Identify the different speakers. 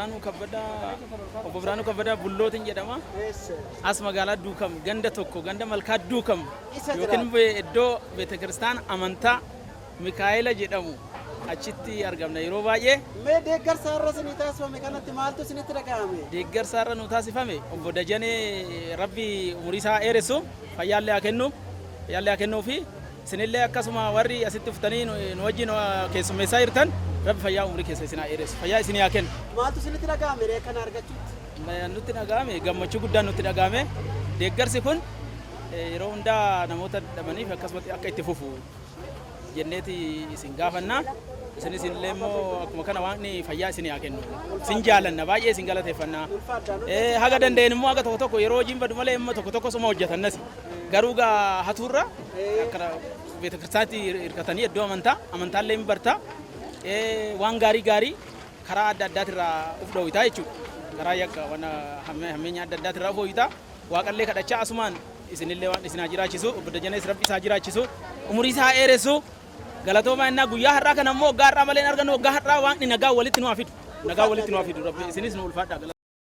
Speaker 1: Biraanuu Kabbadaa, obbo Biraanuu Kabbadaa Bullootiin jedhama. As magaalaa Duukam ganda tokko, ganda Malkaa Duukam yookiin iddoo beetekiristaana amantaa Mikaa'ela jedhamu achitti argamna yeroo baay'ee.
Speaker 2: Mee deeggarsa har'a isinii taasifame kanatti maaltu isinitti dhaga'ame?
Speaker 1: Deeggarsa har'a nuu taasifame, obbo Dajanee Rabbi umurii isaa haa dheeressu, fayyaallee haa kennu, fayyaallee haa kennuufi. Isinillee akkasuma warri asitti dhuftanii nu wajjin keessummeessaa jirtan, Rabbi fayyaa umurii keessa isin haa dheeressu, fayyaa isinii haa kennu.
Speaker 2: Maaltu isinitti dhaga'ame ree kana argachuutti?
Speaker 1: Nutti dhaga'ame, gammachuu guddaan nutti dhaga'ame. Deeggarsi kun yeroo hundaa namoota dadhabaniif akkasumatti akka itti fufu jenneeti isin gaafanna. Isinis illee immoo akkuma kana Waaqni fayyaa isinii haa kennu. Isin jaalanna, baay'ee isin galateeffanna. Haga danda'een immoo haga tokko tokko yeroo hojiin badu malee immoo tokko tokko suma hojjetannas. Garuu gaa hatuurra akka beetakiristaatti hirkatanii iddoo amantaa, amantaallee hin barta. Waan gaarii gaarii karaa adda addaatirraa of dhoowwitaa jechuudha. Karaa yakka waan hammeenya adda addaatirraa of dhoowwitaa. Waaqallee kadhachaa asumaan isinillee waan isin haa jiraachisu. Obbo Dajanees Rabbi isaa jiraachisu. Umurii isaa haa dheeressu. Galatoomaa innaa guyyaa har'aa kana immoo waggaa har'aa malee hin argannu, waggaa har'aa Waaqni nagaa walitti nu haa fidu. Nagaa walitti nu haa fidu Rabbi, isinis nu ulfaadhaa.